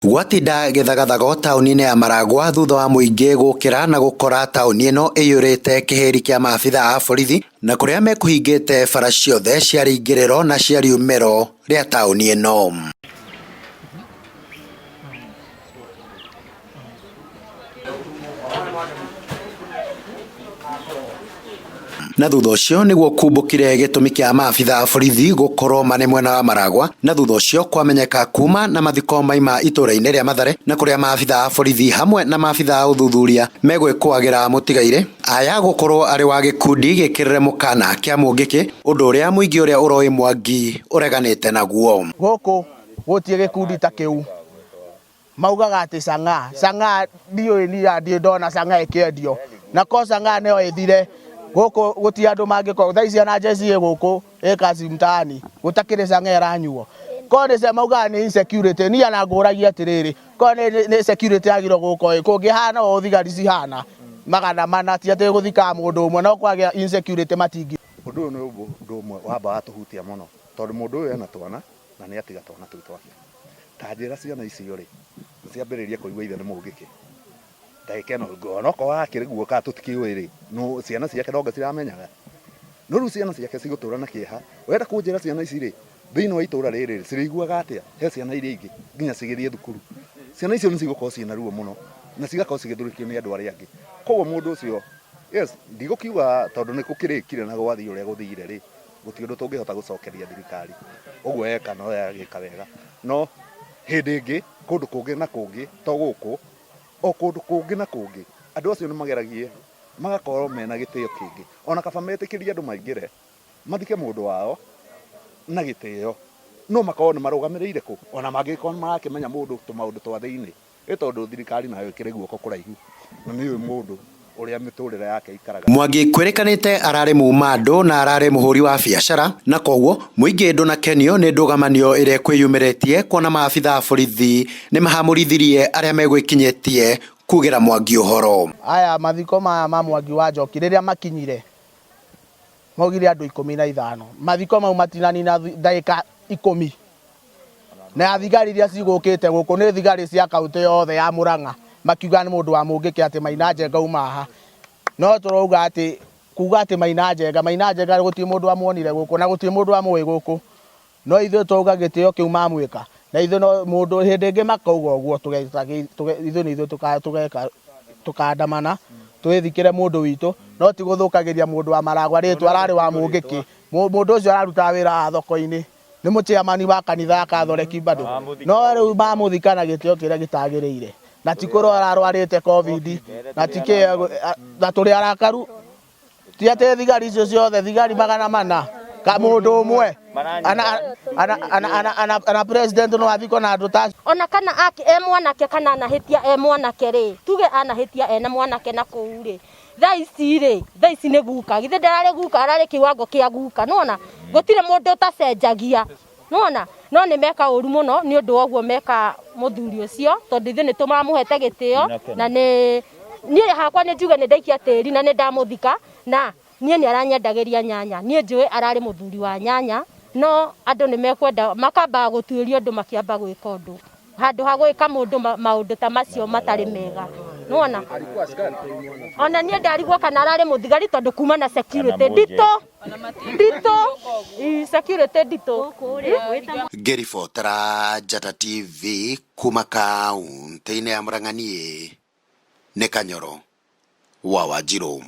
Gwatinda gĩthagathago taũni-inĩ ya Maragwa thutha wa mũingĩ gũkĩra na gũkora taũni ĩno ĩiyũrĩte kĩhĩri kĩa maabitha a borithi na kũrĩa mekũhingĩte bara ciothe cia rĩingĩrĩro na cia riumĩro rĩa taũni ĩno. Na thutha ũcio nĩguo kumbũkire gĩtũmi kĩa maabitha a borithi gũkorwo marĩ mwena wa Maragwa, na thutha ũcio kwamenyeka kuma na mathiko maima itũra-inĩ rĩa Mathare, na kũrĩa maabitha a borithi hamwe na maabitha a ũthuthuria megwĩkũagĩra mũtigairĩ aya gũkorwo arĩ wa gĩkundi gĩkĩrĩre mũkana kĩa Mũngĩkĩ, ũndũ ũrĩa mũingĩ ũrĩa ũroĩ Mwangi ũreganĩte naguo. Gũkũ gũtirĩ gĩkundi ta kĩu. Maugaga atĩ chang'aa, chang'aa ndiũĩ niĩ ndirĩ ndona chang'aa ĩkĩendio. Na ko chang'aa no ĩthire, gũkũ gũtirĩ andũ mangĩkorwo, thaa ici ona jeshi ĩ gũkũ ĩ kazi mtaani, gũtakĩrĩ chang'aa ĩranyuo. Ko nĩ maugaga nĩ insecurity, niĩ ona ngũragia atĩrĩrĩ, ko nĩ security yagĩrĩirwo gũka ĩ, kũngĩhana ũũ thigari cihana 400, ti atĩ gũthikaga mũndũ ũmwe, no kwagĩa insecurity matingĩ. Ũndũ ũyũ nĩ ũndũ ũmwe wamba watũhutia mũno, tondũ mũndũ ũyũ ena twana na nĩ atiga twana tũu twake. Ta njĩra ciana icio rĩ, nĩ ciambĩrĩria kũigua ithe nĩ mũngĩkĩ. Ndagĩka ĩno onokorwo akĩrĩ guo kana tũtikĩũĩ rĩ, no ciana ciake no anga ciramenyaga. No rĩu ciana ciake cigũtũra na kĩeha. Ũrenda kũnjĩra ciana ici rĩ, thĩinĩ wa itũra rĩrĩ rĩ, cirĩiguaga atĩa he ciana iria ingĩ nginya cigĩthiĩ thukuru? Ciana icio nĩ cigũkorwo ciĩna ruo mũno na cigakorwo cigĩthũrĩkio nĩ andũ arĩa angĩ. Koguo mũndũ ũcio, yes, ndigũkiuga tondũ nĩ gũkĩrĩkire na gwathiĩ ũrĩa gũthire rĩ, gũtirĩ ũndũ tũngĩhota gũcokeria thirikari. Ũguo eka no agĩka wega. No hĩndĩ ĩngĩ kũndũ kũngĩ na kũngĩ to gũkũ, o kũndũ kũngĩ na kũngĩ, andũ acio nĩ mageragie magakorwo mena gĩtĩo kĩingĩ. Ona kaba metĩkĩrie andũ maingĩre mathike mũndũ wao na gĩtĩo, no makorwo nĩ marũgamĩrĩire kũ? Ona mangĩgĩkorwo nĩ marakĩmenya mũndũ tũmaũndũ twa thĩinĩ. Ĩ tondũ thirikari nayo ĩkĩrĩ guoko kũraihu na nĩ yũĩ mũndũ ũrĩa mĩtũrĩre yake ĩikaraga. Mwangi kwĩrĩkanĩte ararĩ muma andũ na ararĩ mũhũri wa biacara na koguo mũingĩ ndũnakenio nĩ ndũgamanio ĩrĩa ĩkwĩyumĩrĩtie kuona maabitha a borithi nĩmahamũrithirie arĩa megwĩkinyĩtie kugĩra Mwangi ũhoro. Aya mathiko maya ma Mwangi wa Njoki rĩrĩa makinyire maugire andũ 15. Mathiko mau matinanina ndagĩka 10. Na thigari iria cigũkĩte gũkũ nĩ thigari cia kaunti yothe ya Murang'a, makiuga nĩ mũndũ wa Mũngĩkĩ atĩ Maina Njenga uma haha. No tũrauga atĩ kuga atĩ Maina Njenga, Maina Njenga gũtirĩ mũndũ wamuonire gũkũ na gũtirĩ mũndũ wamũĩ gũkũ. No ithuĩ twauga gĩtĩo kĩu mamwĩka, na ithuĩ no mũndũ hĩndĩ ĩngĩ makauga ũguo ithuĩ nĩ ithuĩ tũgeka tũkandamana twĩthikĩre mũndũ witũ, no ti gũthũkagĩria mũndũ wa Maragwa rĩtwa ararĩ wa Mũngĩkĩ. Mũndũ ũcio ararutaga wĩra wa thoko-inĩ. Nĩ mũchairman wa kanitha ya Katholeki bado. No rĩu mamũthika na gĩtĩo kĩrĩa gĩtagĩrĩire. Na ti kũrwara arwarĩte Covid, na ti kĩ, na tũrĩ arakaru. Ti atĩ thigari icio ciothe, thigari 400, ka mũndũ ũmwe. Ana, ana, ana, ana, ana, ana president no athikwo na andũ ta Ona kana e mwanake kana anahĩtia e mwanake rĩ, tuge anahĩtia ena mwanake na kũu rĩ, thaa ici rĩ, thaa ici nĩ guka, githĩ ndararĩ guka, ararĩ kĩwango kĩa guka, nĩwona? Gũtirĩ mũndũ ũtacenjagia, nĩwona? No nĩ meka ũru mũno nĩ ũndũ wa ũguo meka mũthuri ũcio, tondũ ithuĩ nĩ tũmamũhete gĩtĩo, na nĩ niĩ hakwa nĩ njuge nĩ ndaikia tĩri na nĩ ndamũthika, na niĩ nĩ aranyendagĩria nyanya, niĩ njũĩ ararĩ mũthuri wa nyanya, no andũ nĩ mekwenda makambaga gũtuĩria ũndũ makĩamba gwĩka ũndũ. Handũ ha gwĩka mũndũ maũndũ ta macio matarĩ mega. Nĩwona? Ona niĩ ndarigwo kana ararĩ mũthigari tondũ kuma na security nditũ. Nditũ. Security nditũ. Ngĩribotera Njata TV kuma kaũntĩ-inĩ ya Murang'a niĩ nĩ Kanyoro wa Wanjirũ.